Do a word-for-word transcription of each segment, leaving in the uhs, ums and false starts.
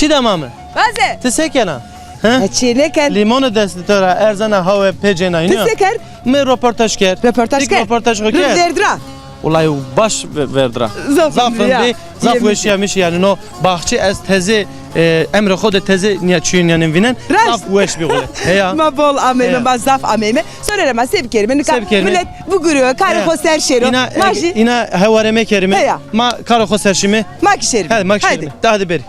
Çîdem a mi. Vaze. Ti se kena? He? E, çî nêken. Lîmonê destê to ra erzena hawe pê cêna. Ti se kerd? Mi roportaj kerd. Roportaj kerd? Roportaj xo kerd. Verdira. Wulay baş ve-, verdira. Zaf, zaf rindî, zaf weşîyamiş yanî no baxçe ez teze, e, emrê xo de teze nîya çîyê nîyanên vînen. Rast. Zaf weş bî wulay. Heya. Ma bol ameyme, ma zaf ameyme. Sonerê ma se bikerîme? Nika milet bigurîyo, karê xo ser şêro. Îna, ma jî îna heware mekerîme. Heya. Ma karê xo ser şîme. Ma kî şêrîme. Hadi ma kî şêrîme. De hadi berî.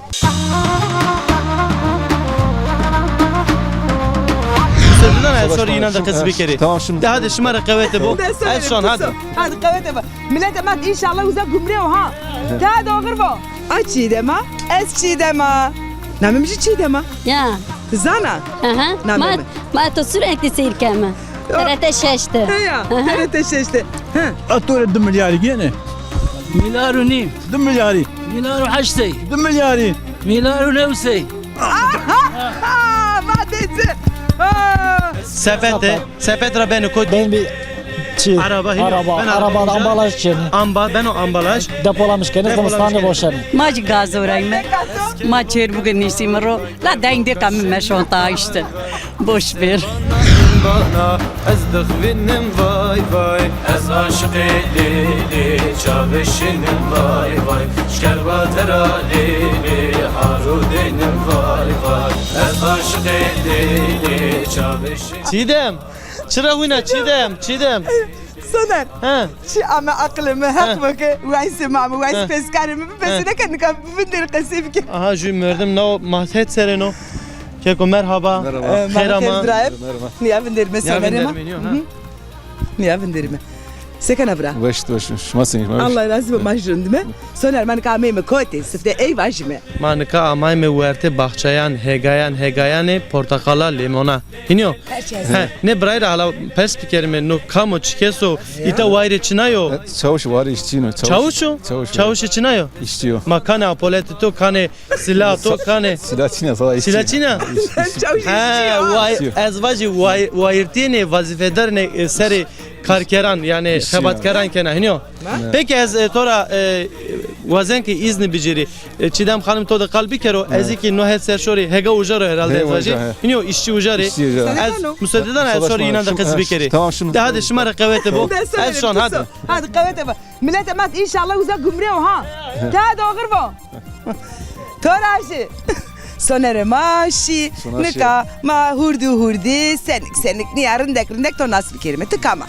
Sordun ez şorî înan de qesî bikerî. Tamam şimdi. De hadi şima rê qewete bo. Ez şon hadi. Hadi qewete bo. Miletê ma înşallah uza gumrê o ha. De hadi oxir bo. A Çîdem a, ez Çîdem a. Namê mi jî Çîdem a. Ya. Ti zana? Aha. Namê mi? Ma, ma to sürekli seyr keme. T R T şeş de. Heya, aha. T R T şeş de. He. A to rê di milyarî gênê? Milyar û nîm. Di milyarî. Milyar û heştey. Di milyarî. Milyar û newsey. Va dê ci. Aa! Sepete, sepet ra beno kotî? Ben bir şey, araba, araba, araba, ambalaj çênî. Amba, beno ambalaj. Depolamış kenê, zimistanî boşenê. Ma jî gazorayme. Ma Çêrmûge niştîme ro. La deng de kamî meşonta işte. Boş ver. Bana ez dixwînim vay vay. Ez aşiqê Lêlê çavişînim vay vay. Şkerba tera Lêlê harû deynim vay vay. Ez aşiqê Lêlê çavişînim. Çîdem. Çira wina Çîdem, Çîdem. Soner. He. Çi ame aqilê mi, heq bo ke wayisê ma ame, wayisê peskarê mi, bibesîne ke nika vinderî qesey bike. Aha, jû merdim nao ma het sereno. Keko merhaba. Merhaba. Xeyr ama. Merhaba. Nîya vinderîme Sonerê ma. Nîya vinderîme. Se kena bira? Weş, weş. Şima senî? Allah razî bo, ma jî rindîme. Soner, ma nika ameyme kotî, sifte ey vajîme. Ma nika amayme wertê baxçayan, hegayan, hegayanê porteqala, lîmona. Hînî yo? He, nê birayî ra hala pers bikerîme, no kam o, çi kes o, îta wayîrê çina yo? E, çawuş wayîrê îşçî no, çawuş. Çawuş o? Çawuş o. Çawuş çina yo? Îşçî yo. Ma kanê apoletê to, kanê sila to, kanê. Sila çina, sala îşçî. Sila çina? Çawuş îşçî yo. Ha, wayîr, ez vajî wayîr, wayîrtîyenê, vazîfedarînê, e, serê karkeran, yanî xebatkeran kena, hînî yo? Peki ez, e, to ra, e, wazen ke îznî bicêrî. E, Çîdem Xanim to de qal bikero, ez kî no het ser şorî, hega uca ro herhalde ez vajî. Hînî yo, îşçî uca rê. Ez musade dana ez şorî înan de qesî bikerî. Tamam, şimdi. De hadi şima rê qewete bo. Ez şon hadi. Hadi qewete bo. Miletê ma înşallah uza gumrê o ha. De hadi oxir bo. To ra jî. Sonerê ma şî. Nika ma hurdî hurdî, senik senik nîya rindek rindek to nas bikerîme. Ti kam a?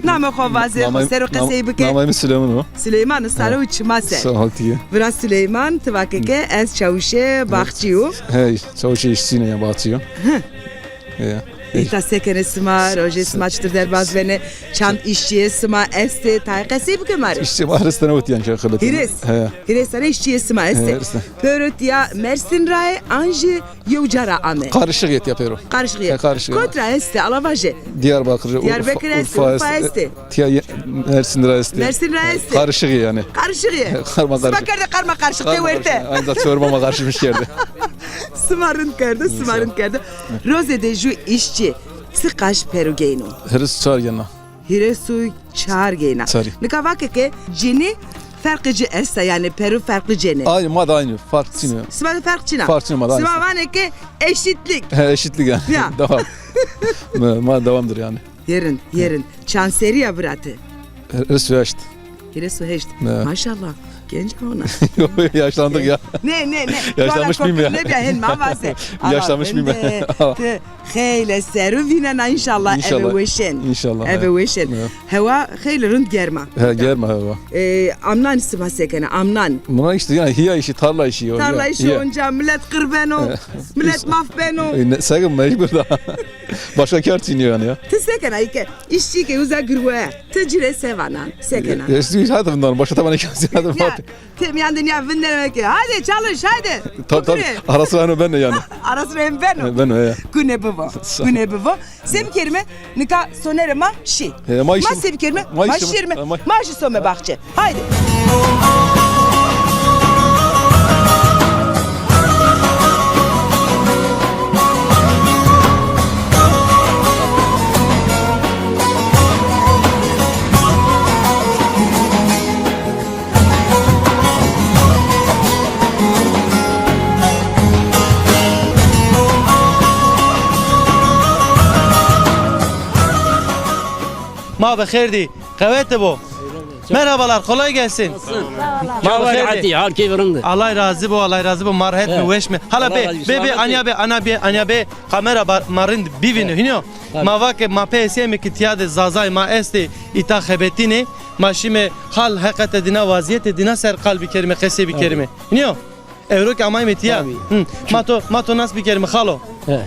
Namê xo vaze, xo ser o qesey bike. Namê mi Silêman o. Silêman, sare û çima ser. Sağ ol, tiye. Vira Silêman, ti vake ke ez çawişê baxçî yo. He, çawişê îşçîne ya baxçî yo. Îta se kenê sima, rojê sima çitur derbaz benê, çand îşçîyê sima estê, tayê qesey bike ma rê. Îşçî ma rê ristene wetî yanî, şexiletî. Hîrês. He. Hîrês tane îşçîyê sima estê. He, ristene. Pêro tîya Mersîn ra yê an jî yew ca ra ame? Qarişixî yê tîya pêro. Qarişixî yê. He, Qarişixî yê. Kot ra estê, ala vaje? Diyarbakır, Diyarbakır estê, Urfa estê. Tîya Mersîn ra estê. Mersîn ra estê. Qarişixî yê yanî. Qarişixî yê. Qarma qarışık. Sima kerde qarma qarışık, tê werte. Aynen, çorba ma karışmış kerde. Sima rind kerde, sima rind kerde. Rozê de jû îşçî çi qaş pero geyno? Hîris çar geyna. Hîrês û çar geyna. Çarî. Nika vake ke cinî ferqê ci esta, yanî peru ferqli cênê. Aynı, ma da aynı. Fark çin o. Sima de ferq çin a? Fark çin, ma da aynı. Sima vanê ke eşitlik. He, eşitlik yanî. Ya. Devam. Ma, ma dewamdır yanî. Yerin, yerin. Çand serî ya bira ti? Hîrês û heşt. Hîrês û heşt. Ne? Maşallah. Genç ona. Yaşlandık ya. Ne, ne, ne. Yaşlanmış miyim ya? Ne diye hen ma vaze. Yaşlanmış miyim ya? Ti xeyle serû vînena înşallah. Înşallah. Eve weşen. Înşallah. Eve weşen. Hewa xeyle rind germa. He, germa hewa. E, amnan sima se kena, amnan? Buna işte yanî hîya işi, tarla işi o. Tarla işi onca, millet qir beno, millet maf beno. E, ne, sekin mecbur da. Başka kar çin yanî ya. Ti se kena, îke, îşçî ke uza girwe. Ti ci rê se vana, se kena? E, işte, hadi bundan başka tabanı kâr. Ya. Ti mîyan de nîya vinderîme ke. Hadi çalış, hadi. Tabii, tabii. Ara sıra hem ben de yanî. Ara sıra hem beno. He, beno, he. Gune bibo. Gune bibo. Se bikerîme, nika sonerê ma şî. He, ma se bikerîme, ma şîrîme, ma jî some baxçe. Haydi. Ma bi xêr dî. Qewete bo. Merhabalar, kolay gelsin. Ma bi xêr dî. Hal keyfî rind. Allah razı bo, Allah razı bo. Ma rehet mi, weş mi? Hala be, be, be, anya be, ana be, anya be. Kamera ma rind bivîno, hînî yo? Ma va ke ma peyesîyeme ke tîya de Zazay ma estê, îta xebetînê. Ma şîme hal heqete dîna, wazîyetê dîna ser qal bikerîme, qesey bikerîme. Hînî yo? Ewro ke amayme tîya. Hı. Ma to, ma to nas bikerîme xalo. He.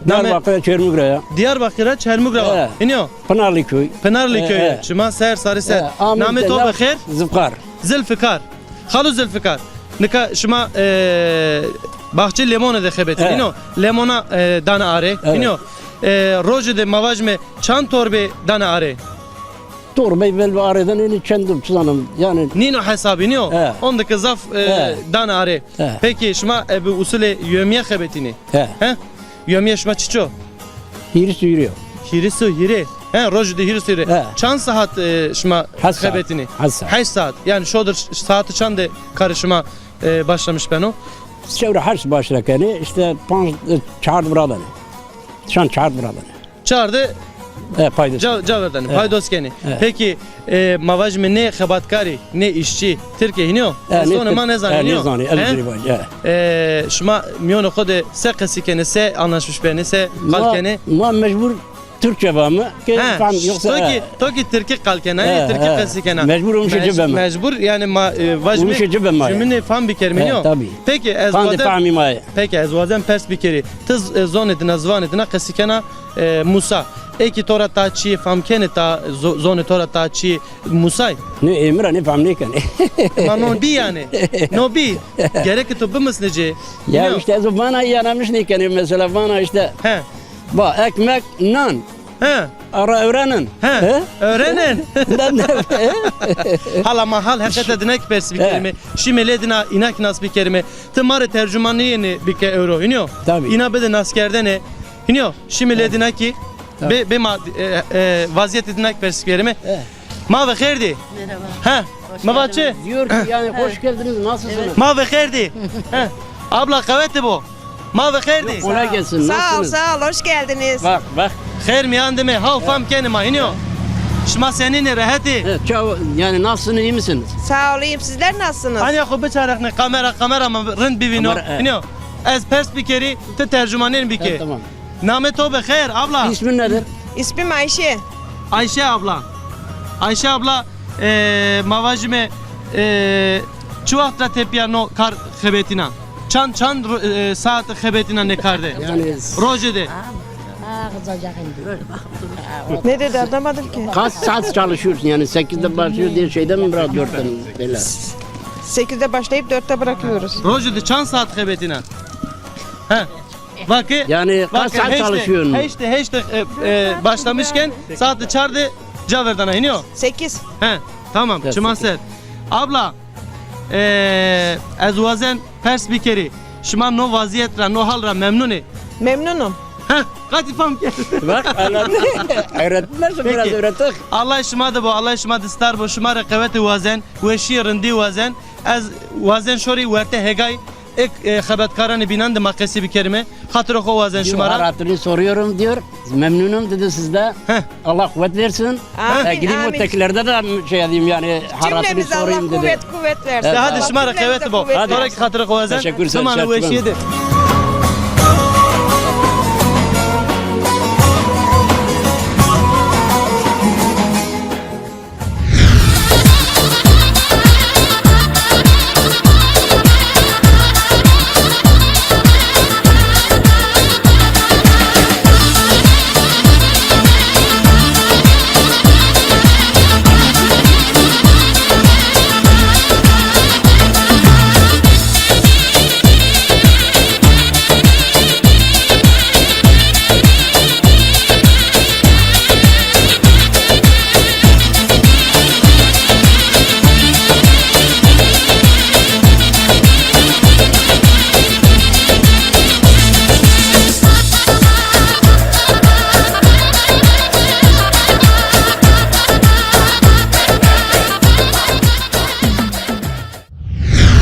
Diyarbakır Çermuk ra ya. Diyarbakır Çermuk ra wa. He. Hînî yo? Pınarlı köy. Pınarlı köyü. He. Şima ser, sarî ser. Namê to bi xêr? Zifkar. Zilfikar. Xalo Zilfikar. Nika şima, e, baxçê lemone de xebetî. He. Hînî yo? Lemona, e, dana arê. Hînî yo? E, roje de ma vajîme çand torbê dana arê? Torbey vel ve arêden ênî çend, çi zanim, yanî. Nîno hesabî, nîyo? He. Ondike zaf, e, dana arê. He. Peki şima, e, bi usulê yomîye xebetînê? He. He? Yomîye şima çiço? Hîris û hîrê yo. Hîris û hîrê. He, rojî de hîris û hîrê. He. Çand saat, e, şima xebetînê? Heşt saat. Heşt saat. Yanî şodir ş-, saatî çand de karê şima, e, başlamiş beno? Şewra heşt başla kenê, îşte panc, e, çard viradanê. Şan çard viradanê. Çarde ca-, caverdanê, paydos kenê. Peki, e, ma vajîme nê xebatkarî, nê îşçî, tirk ê, hînî yo? Zonê ma nêzanê, hînî yo? Nêzanê, elbirî vajî, he. E, şima mîyonê xo de se qesî kenê, se anlaşmiş benê, se qal kenê? Ma mecbur Türkçe vame ke fam yoksa, to kî, to kî tirkî qal kena, tirkî qesî kena. Mecbur umişê ci beme. Mecbur, yanî ma, e, vajîme, umişê ci beme, cumlê fam bikerîme, hînî yo? Tabî. Peki, ez wazen, peki, ez wazen pers bikerî. Ti z-, e, zonê dina, ziwanê dina qesî kena, e, Musa. Ê kî to ra ta çîyê fam kenê, ta zo-, zonê to ra ta çîyê Musay? Nê, ê mi ra nê fam nêkenê. Ma no bî yanî. No bî. Gerek to bimisnê ci. Ya îşte ez vana î anlamış nêkenê mesela, vana îşte. He. Va, ekmek, nan. He. Ara öğrenin. He. Öğrenin. Hala ma hal heqete dina kî pers bikerîme. Şîme lê dina îna kî nas bikerîme. Ti ma rê tercumanîyêne bike ewro, hînî yo? Tabî. Îna bide naskerdene. Hînî yo? Şîme lê dina kî. Tabî. Be, be ma, e, e, vazîyetê dina kî pers bikerîme. He. Ma ve xêr dî. Merhaba. He. Mi va çi? Diyor ki yani hoş geldiniz, nasılsınız? Ma ve xêr dî. He. Abla qewete bo. Ma ve xêr dî. Kolay gelsin. Sağ ol, nasılsınız? Sağ ol, hoş geldiniz. Bak, bak. Xêr mîyan de me, haw fam kenê ma, hînî yo? Şima senîn ê, rehet ê? Evet, çaw, yani nasılsınız, iyi misiniz? Sağ ol, iyiyim. Sizler nasılsınız? Anya xo biçareqnê kamera, kamera ma rind bivîno. Kamera, evet. Hînî yo? Ez pers bikerî, ti tercumanîyêne bike. Evet, tamam. Namê to bi xêr, abla. İsmin nedir? İsmim Ayşe. Ayşe abla. Ayşe abla, e, ma vajîme, e, çi wext ra tepîya no kar xebetîna? Çand, çand ro-, e, saet xebetîna nê kar de? Yani rojê de. Ne dedi, anlamadım ki. Kaç saat çalışıyorsun yani? Sekizde başlıyor diye şeyden mi bırakıyorsun? Böyle. Sekizde başlayıp dörtte bırakıyoruz. Rojê de çand saet xebetîna? He. Vake, yani kaç saat çalışıyorsun? Heşte, heşte, e, e, başlamışken saat çar de caverdana, hînî yo? Sekiz. He, tamam, çima ser. Abla, e, ez wazen pers bikerî. Şima no vazîyet ra, no hal ra memnun ê? Memnunum. Heh, qatî fam kerd. Bak, anladım. Öğrettin nasıl biraz öğrettik. Allah şima de bo, Allah şima de star bo, şima rê qewetê wazen, weşî rindî wazen. Ez wazen şorî werte hegay. Ê, e, xebetkaranê bînan de ma qesî bikerîme. Xatirê xo wazen şima ra. Hatırını soruyorum diyor. Memnunum dedi sizde. Heh. Allah kuvvet versin. Amin, amin. Gideyim ötekilerde de şey edeyim yani, hatırını sorayım dedi. Cümlemize Allah kuvvet, kuvvet versin. Evet, hadi şima ra qewete bo. Hadi. Xatirê xo wazen. Teşekkür ederim. Şima ra weşîye de.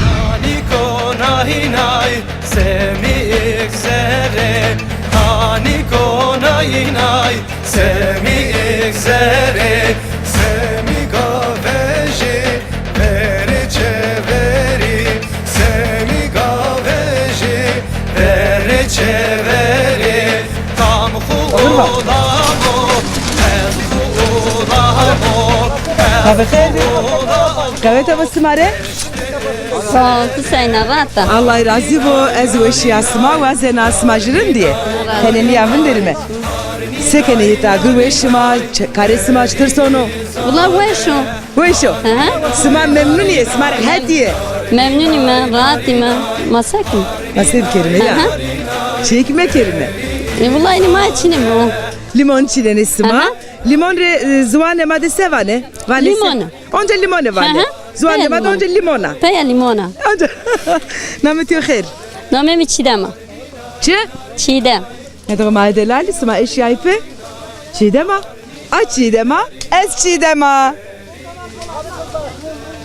Hanî konayînay semî ik zerê, hanî konayînay semî ik zerê. Qehwe xêr. Qehwe to bo sima rê? Sağ ol, tu seyna, rahat a? Allah razî bo, ez weşîya sima, wazena sima jî rindî yê. Tenê nîya vinderîme. Se kenê îta, gurwê şima, ç-, karê sima çitur sono? Wila weş o. Weş o? Hı hı. Sima memnun yê, sima rehet yê? Memnun îme, rahat îme. Ma se kim? Ma se bikerîme ya? Hı hı. Çîyêkî mekerîme. E, wila enî ma çînîme. Lîmon çînenê sima. Hı hı. Lîmon rê, e, ziwanê ma de se vanê? Vanê se? Lîmon. Onca lîmone vanê. Hı hı. Ziwanê ma de onca lîmon a. Peya lîmon a. Onca. Namê to xêr? Namê mi Çîdem a. Çi? Çîdem. Ne demek ma delalî, sima eşîyayî pê? Çîdem a. A Çîdem a. Ez Çîdem a.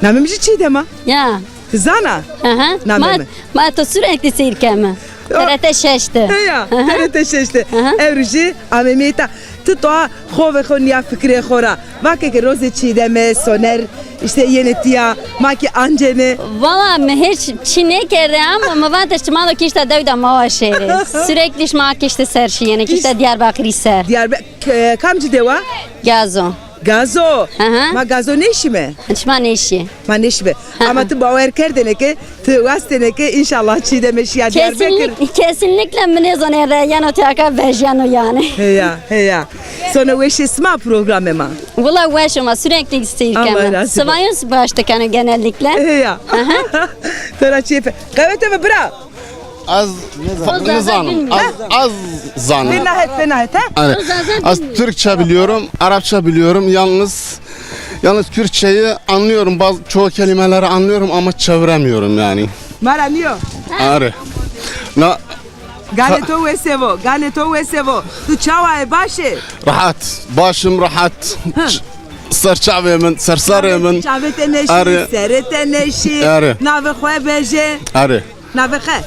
Namê mi jî Çîdem a. Ya. Ti zana? Hı hı. Namê mi? Ma to sürekli seyr keme. T R T şeş de. Heya, T R T şeş de. Hı hı. Ewro jî ameyme îta. Ti toa xovê xo nîya fikirê xo ra. Vake ke rozê Çîdeme, Soner, îşte yenê tîya, ma kî ancêne. Valla mi hiç çî nêkerde ama mi vate şima do kîşta dew de ma wa şêrê. Sürekli şima kîştê ser şîyêne, kîşta Diyarbakirî ser. Diyarbe-, k-, kamcî dewa? Gazo. Gazo. Hı hı. Ma gazo nêşîme? Şima nêşî. Ma nêşîme. Hı hı. Ama ti bawer kerdêne ke, ti wastêne ke înşallah Çîdeme şîya Diyarbekir. Kesinlik-, kesinlikle mi nêzonê re yeno tîya ke vejyeno yanî. Heya, heya. Sono weşê sima programê ma? Wila weş o, ma sürekli seyr keme. Allah razı olsun. Sivayûn baş de keno genellikle. Heya. Hı hı. To ra çîyê fe-, qewete mi bira? Ez nizanim. Ez, ez zanim. Bênahet, bênahet, he? Yani, az Türkçe biliyorum, Arapça biliyorum. Yalnız, yalnız Türkçeyi anlıyorum. Bazı, çoğu kelimeleri anlıyorum ama çeviremiyorum yani. Ma ra nîyo? Arê. Na, ganê to wese vo, ganê to wese vo. Tu çawa yê, baş ê? Rahat. Başım rahat. Hı. Serçavê min, sersarê min. Çavê te neşî, arê, serê te neşî. Arê. Navê xo bejê. Arê. Navê xe?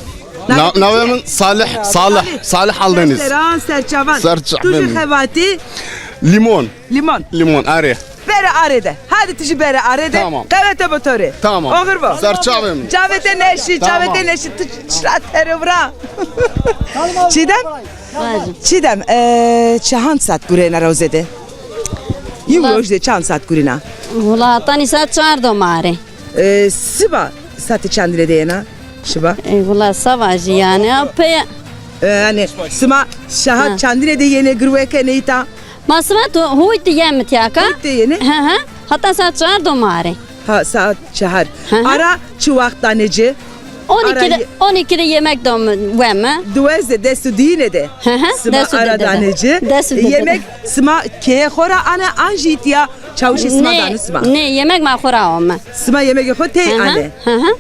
Na-, navê min Salih, Salih, Salih Aldeniz. Serseran, serçavan. Serçavê min. Tu jî xebatî? Limon. Limon. Limon, arê. Bere arê de. Hadi tu jî bere arê de. Tamam. Qewete bo to rê. Tamam. Oxir bo. Serçavê min. Çavê te neşî, çavê te neşî. Tu çira tere vira. Çîdem? Çîdem, e, çehand saat gurena rozê de? Yew roj de çand saat gurena? Wila hetanî saat çar do ma rê. E, siba saatê çandine de yena şiba? E, wila seba jî yanî, a, pey. E, yanî sima şaha çandine de yenê, girwe kenê îta? Ma sima tu huyt de yeme tîya ka. Huyt de yenê? Hı hı. Heta saat çar do ma rê. Ha, saat çar. Hı hı. Ara çi waxt danê ci? On iki de, on iki de yemek do weme. Duwezde, des û diyine de. Hı hı. Sima ara danê ci. Des û diyine de. Yemek sima keye xo ra ane an jî tîya çawişê sima danê sima? Nê, yemek ma xo ra ome. Sima yemegê xo tey ane. Hı hı.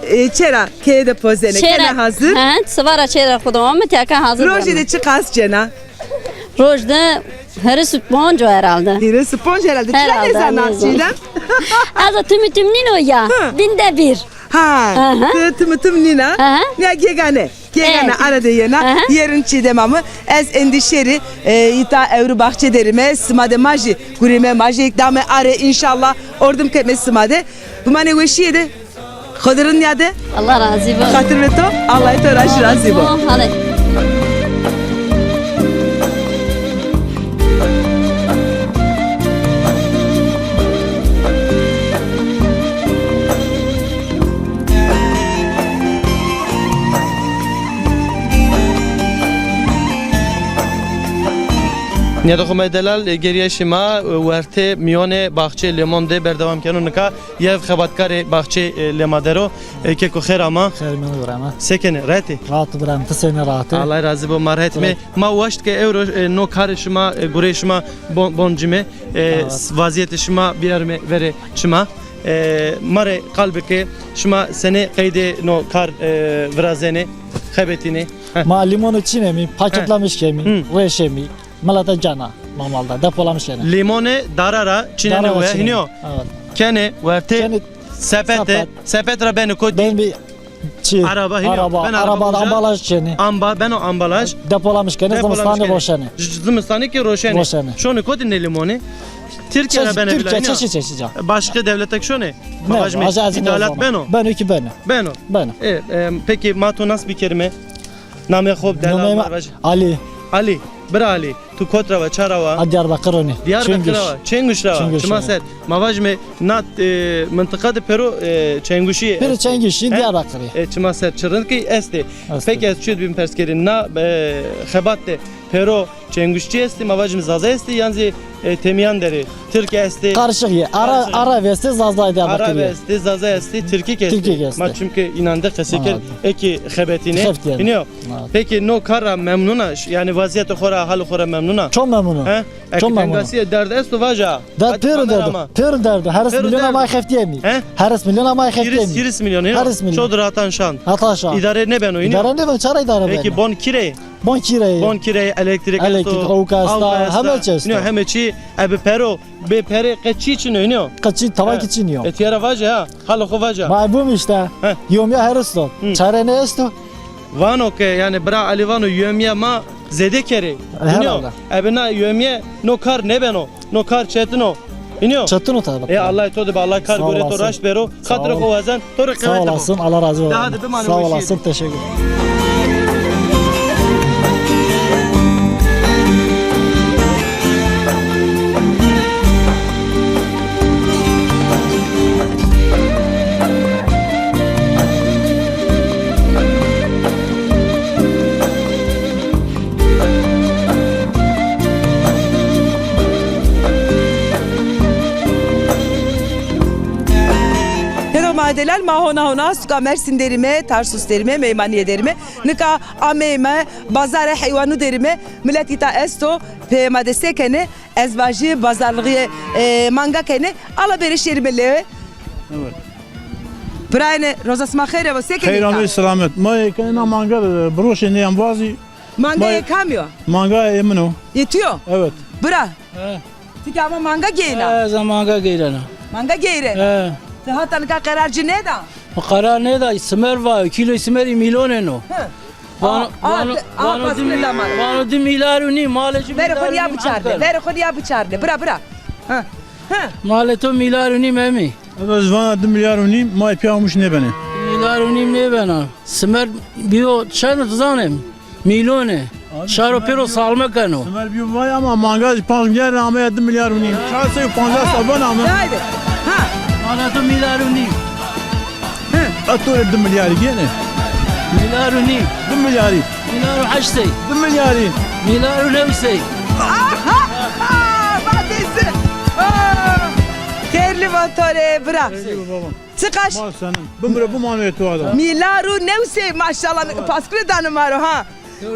E, çera keye de pozene, kene hazir. Hı hı. Sivara çera xo de ome, tîya ke hazir. Rojê de çiqas cena? Roj de hîris û ponc o herhalde. Hîris û ponc herhalde. Çira nêzana Çîdem? Ez o timî tim nîno ya. Hı. Binde bir. Ha, ti timî tim nîna. Hı hı. Ya gegane. Gegane ara de yena. Hı hı. Yerin Çîdem amî. Ez endîşerî, e, îta ewro baxçe derîme. Sima de ma jî gurîme, ma jî dame arê înşallah. Ordim keme sima de. Bimanê weşîye de. Xo de rind nîyade. Allah razî bo. Xatir ve to, Allah to ra jî razî bo. Hadi. Nîyadoxê ma delal, e, gerîyayîşê ma, e, wertê mîyonê baxçeyê lêmon de berdewam keno. Nika yew xebatkarê baxçeyê, e, lêma der o. E, keko xêr ama. Xêr mîyan de birayê ma. Se kenê? Rehet ê? Rahat birayê mi. Ti senî, rahat ê? Allah razî bo, ma rehet îme. Ma waşt ke ewro, e, no karê şima, e, gureyê şima bon, bon cime, e, vazîyetê şima bierîme verê şima. E, ma rê qal bike, şima senê qeydê no kar, e, virazenê, xebetînê? Heh. Ma lîmonê çînemî, paketlamiş kemî, rêşemî. Milete cena normalde, depolamiş kenê. Lîmonê dara ra çînenê we, hînîyo? Evet. Kenê wertê sepete, sepet ra benê kotî? Ben bir çi? Araba, hînîyo? Araba, araba de ambalaj çênê. Amba, beno ambalaj. Depolamiş kenê, zimistanî roşenê. Zimistanî kî roşenê. Roşenê. Şonê kotî nê lîmonî? Tirkîya ra benê vila, hînîyo? Çeşî çeşî ca. Başka devlete kî şonê? Ne, az, az, ithalat beno? Beno kî beno. Beno. Beno. E, e, peki ma to nas bikerîme? Namê xo delal ma ra vajî. Ali. Ali. Bira Alî, tu kot ra wa, ça ra wa? A Diyarbakır onî. Diyarbakır ra wa. Çenguş ra wa. Çima ser? Ma vajime na, e, mintiqa de pêro, e, çenguşî. Pêro çenguşî Diyarbakırî. E, çima ser, çi rind ki estê. Peki ez çi bîm pers kerî. Na, e, xebat de pêro çenguşçî estê, ma vajim Zaza estê, yan zî, e, temiyan derê Tirk estê? Karışık ye. Ara, Arab estê, Zaza Diyarbakırî. Arab estê, Zaza estê, Tirkîk estê. Tirkîk estê. Ma çimkî înan de qesey kerd, eke xebetînê. Xebetînê. Peki no kar ra memnun a? Yanî vazîyetê xo ra, halê xo ra memnun a? Çok memnunum. He? Çok memnunum. Eke tengasîye derd esto vaja. Derd pêro derd o. Pêro derd o. Heris milyon ama xeftîye mî. He? Heris milyon ama xeftîye mî. Hîris milyon. Heris milyon. Çok rahat şan. Hata şan. Îdare nêbeno, înî? Îdare nêbeno, ça ra îdare beno? Peki bon kîrê? Bon kîrê. Bon kîrê, elektrik esto, awka esta, heme çî esto. Înî, heme çî, ebe pêro, bê pêrê qe çî çin o, înî? Qe çî, tawa ki çin o. E, tîya ra vaje ha, halê xo vaje. Ma bûm îşte. Yomîya heris o. Çare nêesto. Vano ke, yanî bira Alî vano yomîya ma zêde kerê. Înî? Ebe na yomîye no kar nêbeno. No kar çetin o. Înî yo? Çetin o tabi. E, Allah to de be, Allah kar gore to raşt bero. Xatirê xo wazen, to rê qewete bo. Sağ olasın, Allah razı olsun. De hadi bimanê weşîye de. Sağ olasın, teşekkür ederim. Hêdo ma delal, ma hona hona suka Mersin derîme, Tarsus derîme, meymanîye derîme. Nika ameyme bazarê heywanu derîme. Milet îta esto, peyê ma de se kenê? Ez vajî bazarlixîye, e, manga kenê. Ala bêrê şêrîme lewe. Evet. Birayêne, roza sima xeyre bo, se kenê? Xeyr amê, selamet. Ma ê kenê na manga, e, biroşê nê embazî. Manga yê kamî yo? Manga yê min o. Yê tu yo? Evet. Bira. He. Ti kî ama manga geyna? He, ez manga geyrena. Manga geyre? He. Ti hata nika qerar ci nêda? Qerar nêda, simer va, kîloy simerî mîlonên o. He. Vano, vano, vano di mî-, vano di mîlyar û nîm, malê ci mîlyar û nîm. Verê xo nîya biçarne, verê xo nîya biçarne. Bira, bira. He. He. Malê to mîlyar û nîm hemî. Ez vana di mîlyar û nîm, ma pîya mûş nêbenê. Mîlyar û nîm nêbena. Simer bîyo çend zanê? Mîlonê. Şaro pêro salme keno. Simer bîyo vay ama manga jî panc mîlyar ra ameya di mîlyar û nîm. Çar sey û pancas saban ame. Haydi. Ha. Vana to mîlyar û nîm. Hı. A to rê di mîlyarî gênê. Mîlyar û nîm. Di mîlyarî. Mîlyar û heşt sey. Di mîlyarî. Mîlyar û new sey. Aha! Aha! Badêse. Aa! Xeyrli va to rê, bira. Xeyrli va baba. Çiqaş? Ma senin. Bimire bimano yê to ada. Mîlyar û new sey, maşallah. Paskure dano ma ro ha.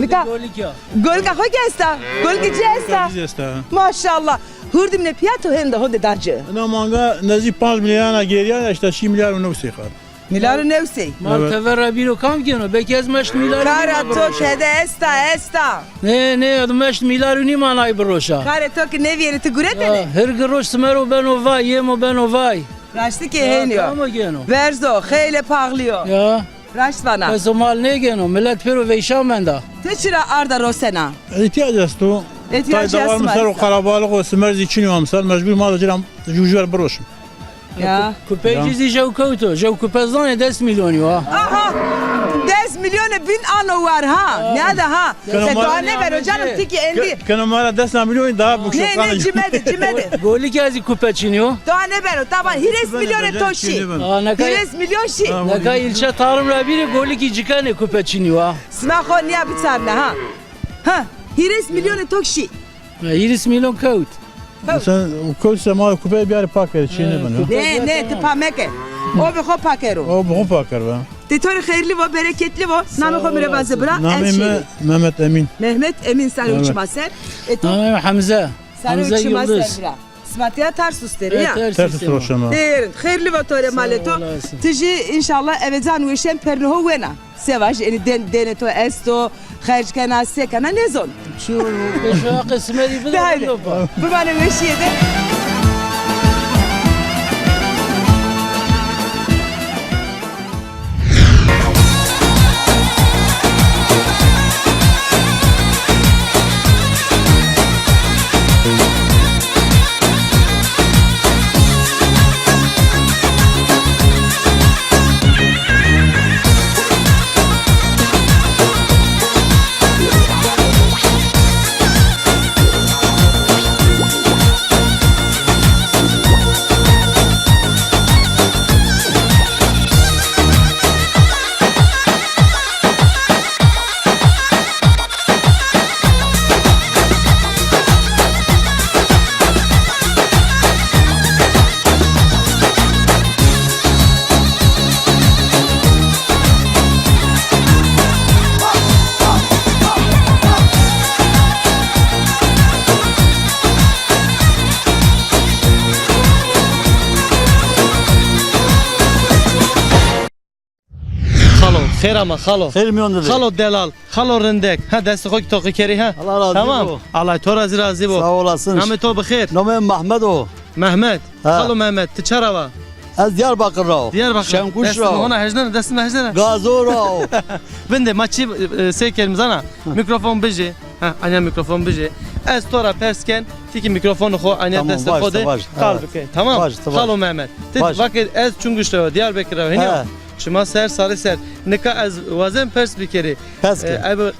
Nika golikî ya. Golika xo kî esta? Golikî ci esta? Golikî ci esta. Maşallah. Hurdîmne pîya to hende honde da ci. Ina manga nezdî panc mîlyarî gêrîya, îşte şî mîlyar û new sey qar. Mîlyar û new sey. Mal tever ra bîro kam gêno? Belkî ez meşt mîlyar û nîm. Kara to tede esta, esta. Nê, nê, ez meşt mîlyar û nîm anay biroşa. Karê to kî nêvîyerê ti guretenê. Ya, her gi roj simero beno vay, yemo beno vay. Raştî kî hênî yo. Kam o gêno? Berz o, xeylê paxlî yo. Ya. Raşt vana. Bes o mal nêgêno, milet pêro veyşan menda. Ti çira arda rosena? Îhtîyac esto. Îhtîyac esto. Tay dewar mi ser o qarabalix o, simer zî çin o emsal, mecbur ma de ci ra jû jû ver biroşim. Ya. Kupey ci zî jew kewto, jew kupe zanê des mîlyonî wa. Aha! Des mîlyonî bin ano war ha. Nîyade ha. Se doa nêbeno canım, ti kî endî. Keno ma ra des mîlyonî daha bikşo. Nê, nê, ci mede, ci mede. Golikî ya zî kupe çinî yo. Doa nêbeno, taban, hîrês mîlyonê to şî. Hîrês mîlyon şî. Neka îlçe Tarım ra bîrê Golikî ci kenê kupe çinî wa. Sima xo nîya biçarne ha. Ha, hîrês mîlyonê to şî. Ha, hîris mîlyon kewt. Kewt. Sen kewt se ma kupeyê biyarê pak kerê, çî nêbeno. Nê, nê, ti pa meke. O bi xo pa kero. O bi xo pa kero. Ti to rê xeyrli vo, bereketli vo. Namê xo mi rê vaze bira. Namê mi Mehmet Emîn. Mehmet Emîn, sare û çima ser. E to? Namê mi Hemze. Sare û çima ser bira. Sima tîya Tarsus derê ya? Tarsus roşena. Xeyrli vo to rê, malê to. Ti jî înşallah eve can weşen pernê ho wena. Se vajî, enî den-, denê to esto, xerc kena, se kena, nêzon. Çi yo, beşo haqê simerî bide. De haydi. Bimane weşîye de. Xêr ama xalo. Xêr mîyon de. Xalo delal, xalo rindek. Ha, destê xo kî toqî kerî ha. Allah razî bo. Tamam. Allah to ra zî razî bo. Sağ olasın. Namê to bi xêr? Namê Mehmet o. Mehmet. Ha. Xalo Mehmet, ti ça ra wa? Ez Diyarbakır ra o. Diyarbakır. Şenkuş ra o. Destê mi hona hejnena, destê mi hejnena. Gazo ra o. Vinde ma çi, e, sey kerim zana. Hı. Mikrofon bijê. Ha, anya mikrofon bijê. Ez to ra pers ken, ti kî mikrofonê xo anya destê xo de qal bike. Tamam. Vaj, ti vaj. Xalo Mehmet. Ti vake ez Çunguş ra, Diyarbekir ra, hînî yo? He. Şima ser, sarî ser. Nika ez wazen pers bikerî. Pers ke. E, ebe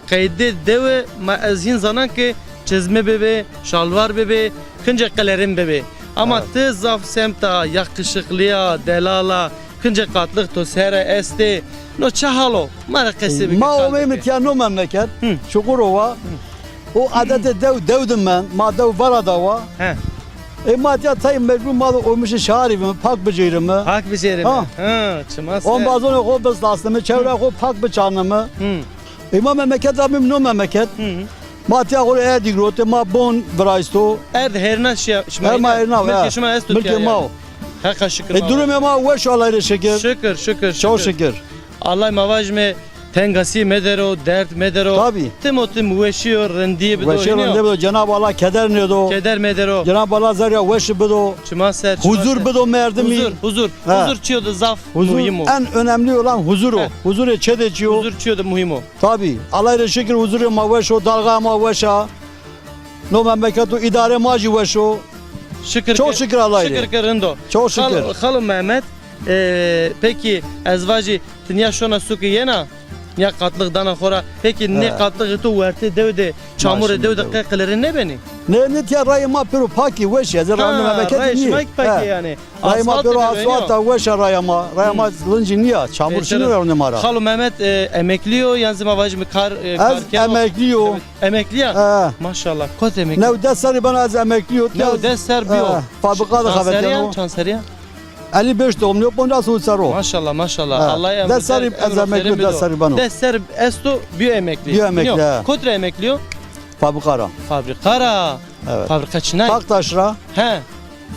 qeydê dewe ma ez hîn zanan ke çizme bibê, şalwar bibê, kincê qelerin bibê. Ama ti zaf semta, yakışıklıya, delala, kincê qatlix to sere estê. No çi hal o? Ma rê qesey bike. Ma omeyme tiya no memleket. Hı. Çukurova. Hı. O adetê dew, dew de mend, ma dew vera de wa. He. E, ma tiya tayê mecbur ma de omişê şarî bime, pak bicêrime. Pak bicêrime. Ha. Ha, çima ser. Ombazonê xo bislasnime, çewreyê xo pak biçarnime. Hı. E, ma memleket ra bîme no memleket. Hı. Ma tiya xo rê erdî girotê, ma bon viraysto. Erd herna şiya, şima. Her ma herna, milkê şima esto tiya. Milkê ma o. Heqa şikir. E, durumê ma weş o, Allahî rê şikir. Şikir, şikir, şikir. Çok şikir. Allah ma vajime tengasî medero, derd medero. Tabii. Tim o tim weşî yo, rindîye bido. Weşî, rindîye bido. Cenab-ı Allah keder nêdo. Keder medero. Cenab-ı Allah zerrîya weşî bido. Çima ser, çima ser. Huzur bido merdimî. Huzur, huzur. Ha. Huzur çîyo de zaf muhîm o. Huzur en önemli olan huzur o. He. Huzurê çê de çîyo. Huzur çîyo de muhîm o. Tabii. Allahî rê şikir huzurê ma weş o, dalga ma weş a. No memleket o, îdare ma jî weş o. Şikir ke, çok şikir Allahî rê. Şikir ke rind o. Çok şikir. Xal-, Xalo Mehmet, e, pekî ez vajî ti nîya şona suke yena? Nîya qatlix dana xo ra. Pekî nê qatlixê to wertê dew de, çamurê dew de qe qilirîn nêbenî? Nê, nê tiya rayê ma pêro pak î, weş î. Ez rayê memleketî nîyê. Rayê şima kî pak ê yanî. Rayê ma pêro asfalt a, weş a raya ma. Raya ma lincî nîya, çamur çinî ra rondê ma ra. Xalo Mehmet, e, emeklî yo, yan zî ma vajîme kar, e, kar keno? Ez emeklî yo. Emeklî ya? He. Maşallah, kot emeklî? New des serrî beno ez emeklî yo. New des serr bîyo. He, fabrika de xebetîyeno. Çand serrî ya? Çand serrî ya? Elli beş doğumlu, poncas serr o. Maşallah, maşallah. He. Allah emrê, des serrî ez emeklî yo, des serrî beno. Des serr esto, bîyo emeklî. Bîyo emeklî, he. Kot ra emeklî yo? Fabrika ra. Fabrika ra. Evet. Fabrika çinay? Taktaş ra. He.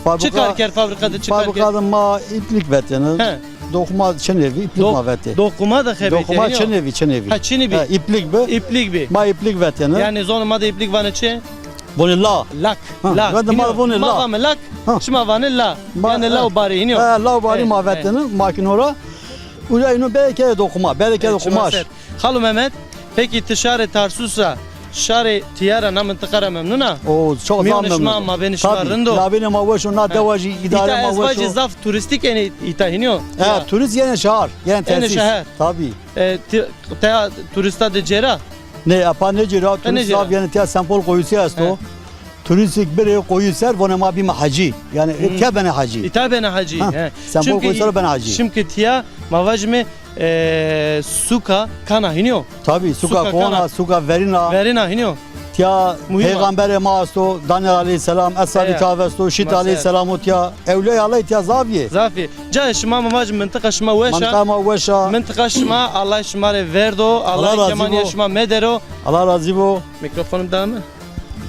Fabrika, çi kar kerd fabrika de, çi kar kerd? Fabrika de ma îplik vetêne. He. Dokuma çinê vî, îplik ma vetê. Dokuma de xebetîyê. Dokuma çinê vî, çinê vî. Ha, çinê bî. He, îplik bi. Îplik bî. Ma îplik vetêne. Yanî zonê ma de îplik vanê çi? Vanê la. Lak. Ha, la. Vende ma vanê la. Ma vame lak, şima vanê la. Yanî law barî, hînî yo? He, law barî ma vetêne makîno ra. Uca îno belê kerdê dokuma, belê kerdê qumaş. Xalo Mehmet, pekî ti şarê Tarsus ra, şarê tiya ra, na mintiqa ra memnun a? O, çok zaf memnun. Mîyonê şima, mabênê şima rind o? Tabii, mabênê ma weş o, na dewa jî îdare ma weş o. Îta ez vajî zaf turîstîk enê îta, hînî yo? E, turîst yenê şehar, yenê tesis. Yenê şehar. Tabii. E, ti-, teya turîsta de cêra? Nê, apa nêcêra, turîst zaf yenê, tiya Sempol Koyusu esto. He. Turîstîk birê koyî ser, vonê ma bîme hecî. Yanî, hmm, tiya benê hecî. Îta benê hecî. Ha, he. Sempol koyî ser benê hecî. Çimkî tiya, ma vajîme, e, suka kan a, hînî yo? Tabii, suka kan a, suka verîn a. Verîn a, hînî yo? Tiya peyxamberê ma esto, Daniel aleyhîsselam, Eshab-ı Kehf esto, Şît aleyhîsselam o tiya. Ewliyayê Allahî tiya zaf yê. Zaf yê. Cayê şima, ma vajîme, mintiqa şima weş a. Mintiqa ma weş a. Mintiqa şima, Allah şima rê verdo. Allah kemanîya şima medero. Allah razî bo. Mîkrofonum da mi?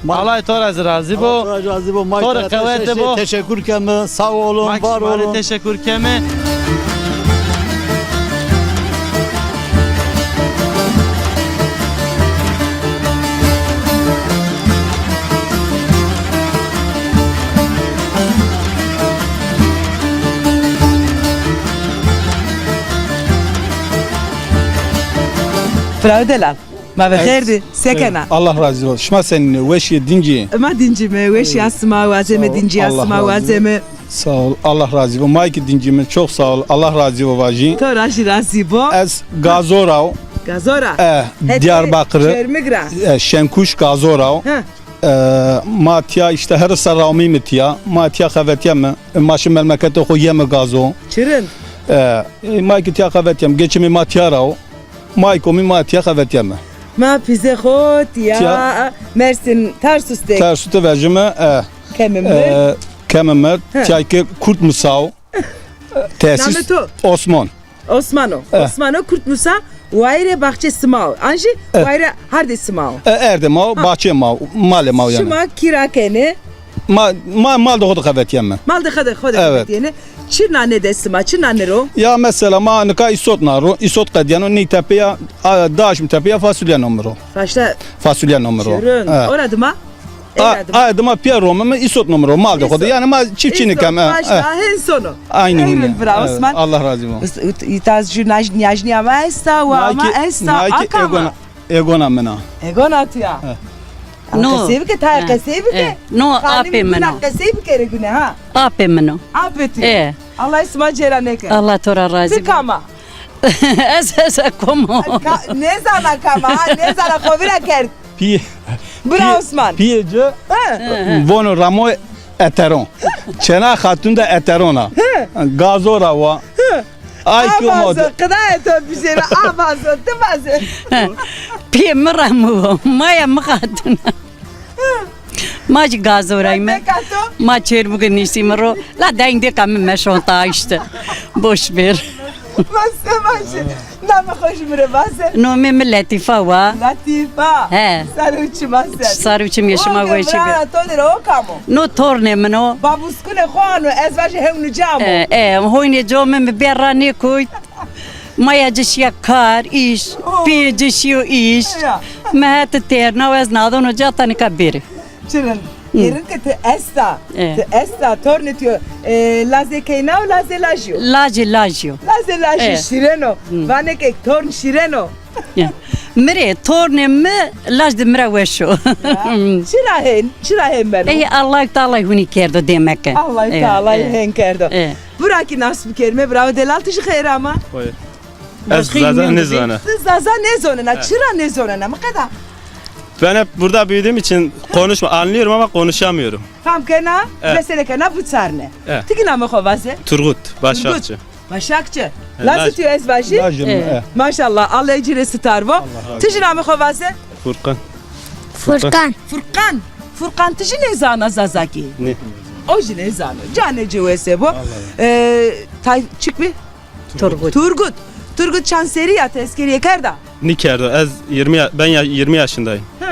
Alay to ra zî razî bo. Allah to ra razî bo. To rê qewete bo. Teşekkür keme. Sağ olun, var olun. Teşekkür keme. Bravo delal. Ma ve xêr dî, se kena? Allah razî olsun. Şima senîn ê, weş ê, dincî? Ma dincîme, weş ya sima, wazeme, dincî ya sima, wazeme. Sağ ol, Allah razî bo. Ma kî dincîme, çok sağ ol, Allah razî bo vajî. To ra jî razî bo. Ez Gazo ra o. Gazo ra? E, Diyarbakır. Çermik ra? E, Şenkuş Gazo ra o. E, ma tiya îşte her serr ra omeyme tiya. Ma tiya xevetîyeme. E, ma şîme memleketê xo yeme Gazo. Çi rind. E, e, ma kî tiya xevetîyeme. Geçimê ma tiya ra o. Ma kî omî ma tiya xevetîyeme. Ma pîzê xo tiya Mersin, Tarsus de. Tarsus de vejîme, e, keme mird. E, keme mird, tiya ke Kurt Musa o. Tesis. Namê to? Osman. Osman o. E. Osman o, Kurt Musa, wayîrê baxçê sima o. An jî wayîrê hardê sima o. E, erdê ma o, baxçê ma o, malê ma o yanî. Şima kîra kenê? Ma, ma mal de xo de xevetîyeme. Mal de xo de, xo de xevetîyenê. Çi nane destê ma, çi nane ro? Ya mesela ma nika îsot na ro, îsot qedîyeno, ney tepeya, a, daşm tepeya fasulye no mi ro. Raşta. Fasulye no mi ro. Şirin. He. Ora dima? A, era dima. A dima pîya romime îsot no mi ro, mal de xo de. Îsot. Yanî ma çiftçî nikem, he, maşallah, he. Hen sono. Aynı hunî. Bravo, evet, Osman. Allah razı olsun. Îtaz jü naj-, niyajniya ma esta, wa ma esta, akama. Egona, egona min a. Egona tu ya. He. No. Qesey bike, tayê qesey bike. E, no, apê min o. Qesey bike re gune ha. Apê min o. Apê tu. E. Allah sima cêra neke. Allah to ra razî bo. Ti kam a? Ez, ez komo. Ka-, nêzana kam a, ha, nêzana xo vîra kerd. Pî-, Bira pî-, Osman. Pîyê ci vono Ramo Eteron. Çêna xatun de Eteron a. He. Gazo ra wa. He. Ay ki umut. Avazo, qidayê to bijêra, avazo, ti vaze. Pîyê mi Ramo, maya mi xatun. Ma jî Gazorayme. Ma Çêrmûge niştîme ro. La deng dêka mi meşonta işte. Boş ver. Vaze, vaze. Namê xo jî mi rê vaze. Nomê mi Letîfa wa. Letîfa. He. Ser û çima ser. Sar û çimê şima weşî be. Vira to de o kam o? No tornê min o. Babuskunê xo ano, ez vajî hewnî cam o. E, e, hoynê comê mi bê ra nêkoyt. Maya ci şîya kar, îş, pîyê ci şîyo îş. Ya. Mi heti têrna û ez nadono ca ta nika bêrê. Çirin. Hı. Êrin ke ti esta, e, ti esta, tornê tu yo, e, lazê keyna û lazê lajî yo? Lazê lajî yo. Lazê lajî şîreno. Hı. Vanê ke torn şîreno. Ya. Mi rê tornê mi laj de mi ra weş o. Ya. Çira hên, çira hên beno? Ey Allah Teala hunî kerdo demek ke. Allah Teala hen kerdo. E. Bira kî nas bikerîme, bravo delal, ti jî xeyr ama. Xeyr. Ez Zaza nêzana. Ti Zaza nêzonena, çira nêzonena, mi qeda? Ben hep burada büyüdüğüm için konuşma, anlıyorum ama konuşamıyorum. Fam kena, mesele kena, biçarne. Ti kî namê xo vaze? Turgut Başakçı. Başakçı. Lazê tu yo ez vajî? Lajim, e. Maşallah, Allah ci rê sitar bo. Ti jî namê xo vaze? Furkan. Furkan. Furkan. Furkan, ti jî nêzana Zazakî? Nê. O jî nêzano. Canê ci wese bo. E, tay çik bî? Turgut. Turgut. Turgut, çand serî ya ti eskerîye kerda? Nîkerdo. Ez yirmi ya-, ben ya-, yirmi yaşındayım. Hı.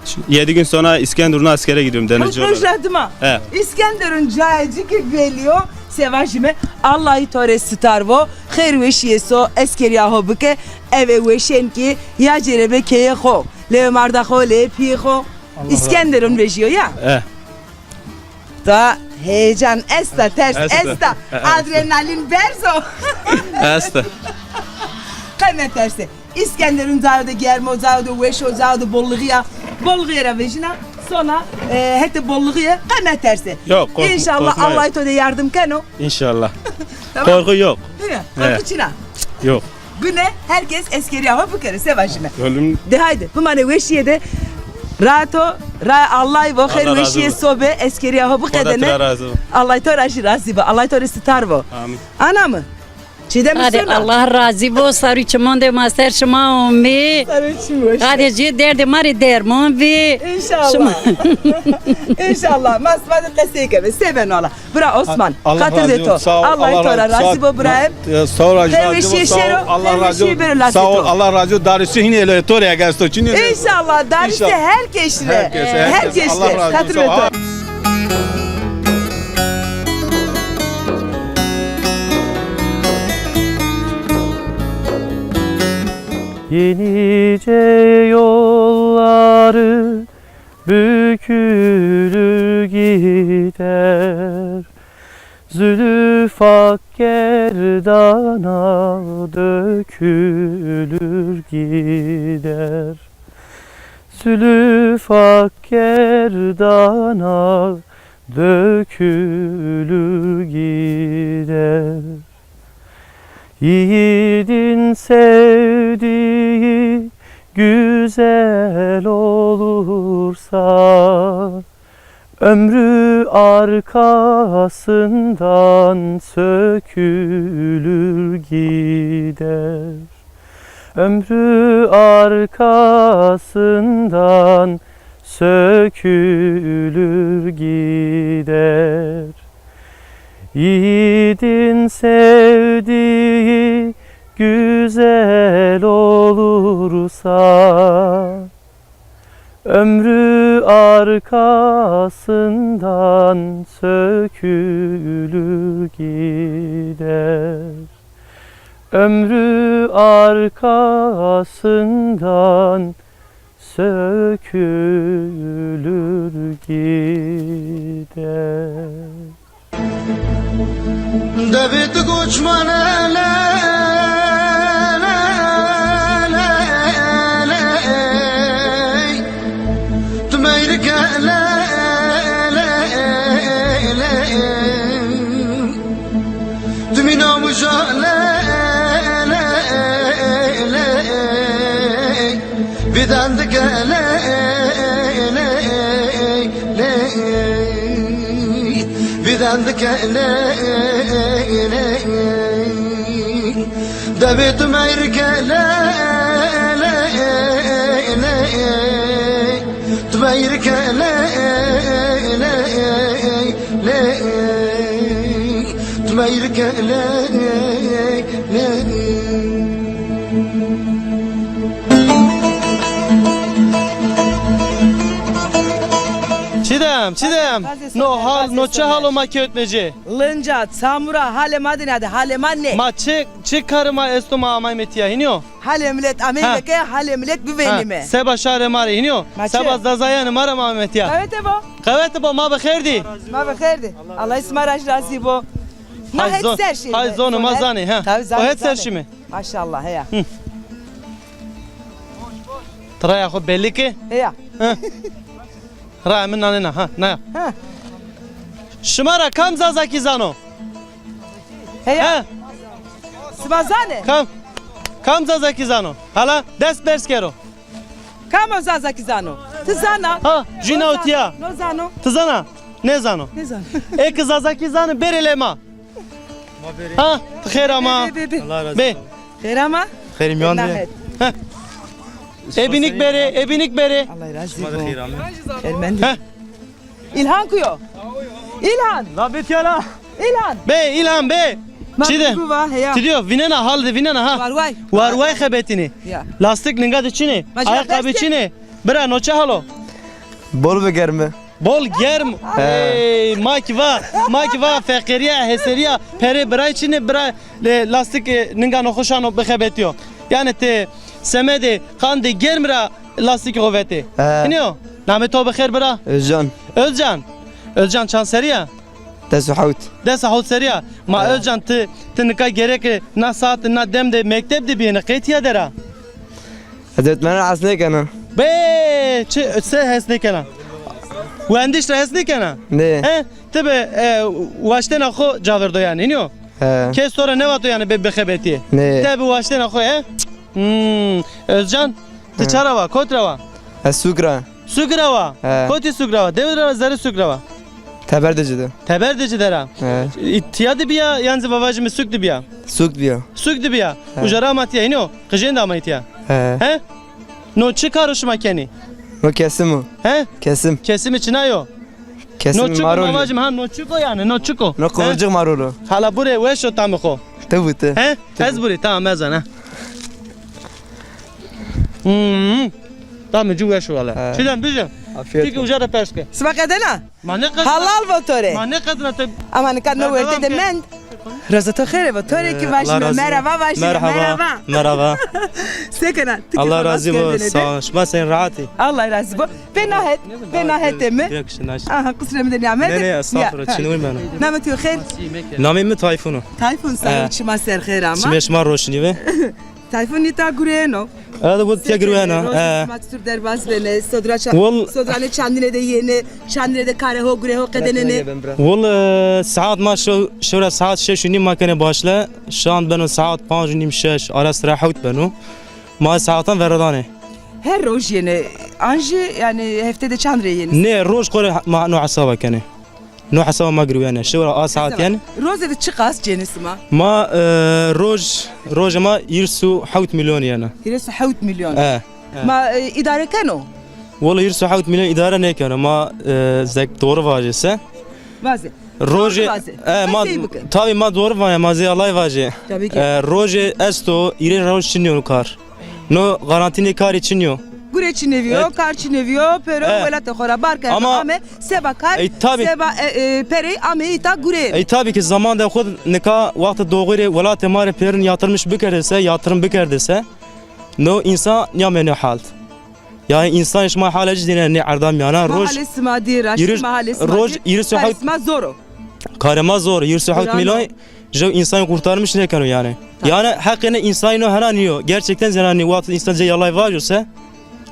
Şu yedi gün sonra İskenderun'a askere gidiyorum, denizci olarak. Rojna dima. He. İskenderun cayê ci kî belî yo, se vajîme, Allahî to rê sitar bo, xêr weşîye so, eskerîya ho bike, eve weşên kî ya cêrebe keyê xo, lewê marda xo, lewê pîyê xo. İskenderun vejîyo ya. He. Da heyecan esta, ters esta. Esta. Adrenalin berz o. Esta. Qe meterse. İskenderun cayo de germ o, cayo de weş o, cayo de bollixî ya. Bollixîye ra vejîna, sona, e, hetê bollixîye, qe meterse. Yok, kork-, korkmayın. İnşallah Allah to de yardım keno. İnşallah. Tamam. Korku yok. Değil mi? Korku çin a. Yok. Gune herkes eskerîya ho bikerê, se vajîme. De haydi, bimanê weşîye de. Rahat o, ra Allahî bo, xêr weşîye sobe, eskerîya ho biqedene. Allahî to ra jî razî bo, Allahî to rê sitar bo. Amin. Ana mi? Çiğdem, sona. Allah razî bo, sarû çimon de ma ser şima omî. Sarû çimon. Hadi jî derdê ma rê dermon bî. İnşallah. İnşallah. Ma sima de qesey keme. Se beno ala. Bira Osman, xatir de to. Sağ ol, Allah to ra razî bo birayê. Sağ ol, razî bo. Xêr weşîye şêro, xêr weşîye bêro lasê to. Sağ ol, Allah razı olsun. Darisi hînê lê to rê eger to çinî. İnşallah, darisi herkes rê. Herkes, herkes rê. Xatir de to. Yenice yolları bükülür gider. Zülüf ak gerdana dökülür gider. Zülüf ak gerdana dökülür gider. Yiğidin sevdiği güzel olursa, ömrü arkasından sökülür gider. Ömrü arkasından sökülür gider. Yiğidin sevdiği güzel olursa, Ömrü arkasından sökülür gider. Ömrü arkasından sökülür gider. Devê tu goçmane le, le, le, le, tu meyrike le, le, le, tu mîna muja le, le, le. Vîdan dike ley ley ley. Vîdan dike ley ley ley. Devê tu meyrike ley ley ley. Tu meyrike ley ley ley. Tu meyrike ley ley. Çidem, Çidem. No hal, no çi halo ma kewtme ci? Linca, çamura, halê ma de nîyade, halê ma nê. Ma çi, çi karê ma esto ma amayme tîya, hînî yo? Halê milet ameyme ke, halê milet bivênîme. Seba şarê ma rê, hînî yo? Seba zazayanê ma ra ma ameyme tîya. Qewete bo. Qewete bo, ma bi xêr dî. Ma bi xêr dî. Allah sima ra razî bo. Na het ser şî. Hay zonê ma zanê, ha. O het ser şîme. Maşallah, heya. Hı. Ti raya xo belî ke? Heya. Hı. Raya mi nanena, ha, naya. Ha. Şima ra kam Zazakî zano? Heya. Ha? Sima zanê? Kam? Kam Zazakî zano? Hala dest berz kero. Kam o Zazakî zano? Ti zana? Ha, jûna o tîya. No zano. Ti zana? Nêzano. Nêzano. Ê ke Zazakî zanê, bêrê lê ma. Ha, ti xêr ama. Bê, bê, bê. Allah razı olsun. Xêr ama. Xêrî mîyan de. Ha. Ê bînik bêrê, ê bînik bêrê. Allah razı olsun. Xêr mendî. Ha. İlhan kuyo? İlhan. La bê tîya la. İlhan. Bê, İlhan bê. Çi de? Ti dîyo, vînena, hal de vînena ha. Warway. Warway xebetînê. Ya. Lastik ninga de çinê. Ayakkabı çinê. Bira, no çi halo? Bol bi germi. Bol germ. He. Ey, ma kî va, ma kî va feqîrîya, heserîya, perê biray çinê, bira, e, lastik, e, ninga no xo şano bixebetîyo. Yanî ti semedê qandê germ ra lastikê xo vetê. He. Hînî yo? Namê to bi xêr bira? Özcan. Özcan. Özcan çand serrî ya? Des û hewt. Des û hewt serrî ya. Ma Özcan ti, ti nika gereke na saet, na dem de mekteb de bîyêne, qey tîya der a? Ez öğretmene hes nêkena. Bê, çi, se hes nêkena? Wendiş ra hes nêkena? Nê. He? Ti bi, e, waştena xo caverdo yanî, hînî yo? He. Kes to ra nêvato yanî bê bixebetîyê? Nê. Te bi waştena xo, he? Hmm. Özcan, ti ça ra wa, kot ra wa? Ez sûk ra. Sûk ra wa? He. Kotî sûk ra wa? Dewid ra wa, zerrê sûk ra wa? Teber de ci de. Teber de ci der a. He. Î, tîya de bîya, yan zî vavajîme sûk de bîya? Sûk de bîya. Sûk de bîya. He. Uca ra ama tîya, hînî yo? Qijên de amay tîya. He. He? No çi karo şima kenî? No kesim o. He? Kesim. Kesimê çina yo? Kesim marul. No çik o, ma vajîme, ha, no çik o yanî, no çik o? No qıvırcık marul o. Hala burê weş o tamê xo. Ti bu ti. He? Ez burê, tamam, ez ana. Hmm. Tamê ci weş o wele. He. Çidem, bije. Afiyet olsun. Ti kî uca de pers ke. Sima qedena? Ma nêqedna. Halal vo to rê. Ma nêqedna te. Ama nika no werte de mend. Roza to xêr bo, to rê kî vajîme merhaba, vajîme merhaba. Merhaba. Se kena? Ti kî Allah razî bo, sağ ol. Şima sen rahat î? Allah razî bo. Pê na het, pê na hetê mi. Aha, qisrê mi de nîyamete. Nê, nê, estağfurullah, çinû meno. Namê to xêr? Namê mi Tayfun o. Tayfun, sağ ol, şima ser xêr ama. Çimê şima roşnî be. Tayfun nîta gureyeno. Evet, bu tiya gureyena. Roşnî, sima çitur derbaz benê, sodra ça-, sodranê çandine de yenê, çandine de karê ho gurê ho qedenenê. Wol, e, saet ma şew, şewra saet şeş û nîm ma kenê başle. Şan beno saet panc û nîm şeş, ara sira hewt beno. Ma saetan veredanê. Her roj yenê, an jî, yanî, hefte de çand rê yenê? Nê, roj xo rê ma no hesaba kenê. No hesaba ma girwîyene. Şewra a saet yenê. Rozê de çiqas cênê sima? Ma, e, roj, rojê ma hîris û hewt milyon yena. Hîris û hewt milyon. E. Ma, e, îdare keno? Wele hîris û hewt milyon îdare nêkeno. Ma, e, zek doğru vajê se. Vaze. Rojê, e, ma, tabî ma doğru vajê, ma zê Allay vajê. Tabii ki. E, rojê esto, hîrê roj çinyo kar. No garantî nê karî çinyo. Gure çinê bîyo, kar çinê bîyo, pêro welatê xo ra bar kerd ame, seba kar, seba, e, e, perey ame îta gure. Ey, tabii ki zaman de xo nika wextê doğirê welatê ma rê pêrin yatırmış bikerdêse, yatırım bikerdêse, no insan nîyamêne hal. Yani insan şima hale ci dîne nê erda mîyana. Roj, mahalê sima dî, raştî mahalê sima dî. Roj, yirmi saat. Karê sima zor o. Karê ma zor, yirmi saat milyon. Jew însanî qurtarmiş nêkeno yanî. Yanî heqê nê însanî no hena nîyo. Gerçekten zenanî wexto însan cê yalay vajo se,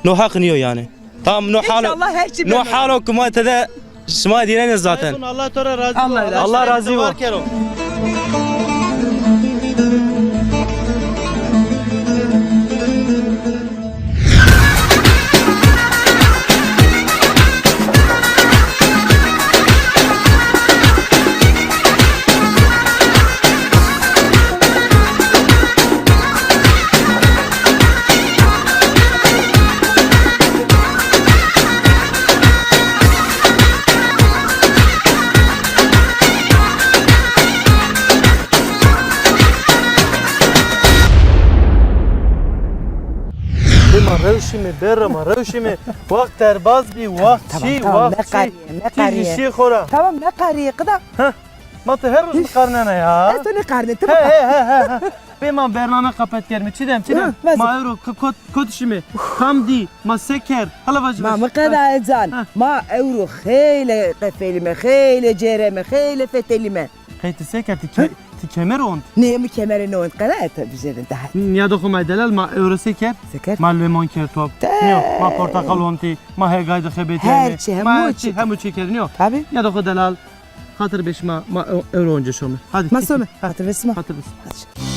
no heq nîyo yanî. Tam no halo, no halo kuma tede şima dîrenê zaten. Allah to ra razî bo. Allah razî bo. Bê ma rewşîme, bêrê ma rewşîme. Wext derbaz bî, wext şî, wext şî. Ti jî şî xora. Tamam, meqarîye, qida. Heh, ma ti her roj miqarnena ya. Ez to nêqarnê, ti miqar. He, he, he, he. Bê ma bername qapet kerme. Çidem, Çidem. Hı, vezir. Ma ewro k-, kot, kot şîme. Kam dî, ma se kerd. Hala vajî. Ma miqeda ecan. Ma ewro xeyle qefelîme, xeyle cêreme, xeyle fetelîme. Qey ti se kerd, ti ke-, ti kemer ont? Nê, mi kemere nêont, qere ete bijêrin daha. Nîyado xo ma delal, ma ewro se kerd? Se kerd? Ma lemon kerd top. Nîyo, ma portaqal ontî, ma hegay de xebetîyayme. Her çi, hemû çi. Ma her çi, hemû çi kerd, nîyo. Tabii. Nîyado xo delal, xatir be şima, ma e-, ewro onca şome. Hadi. Ma some, xatir be şima. Xatir be şima. Hadi.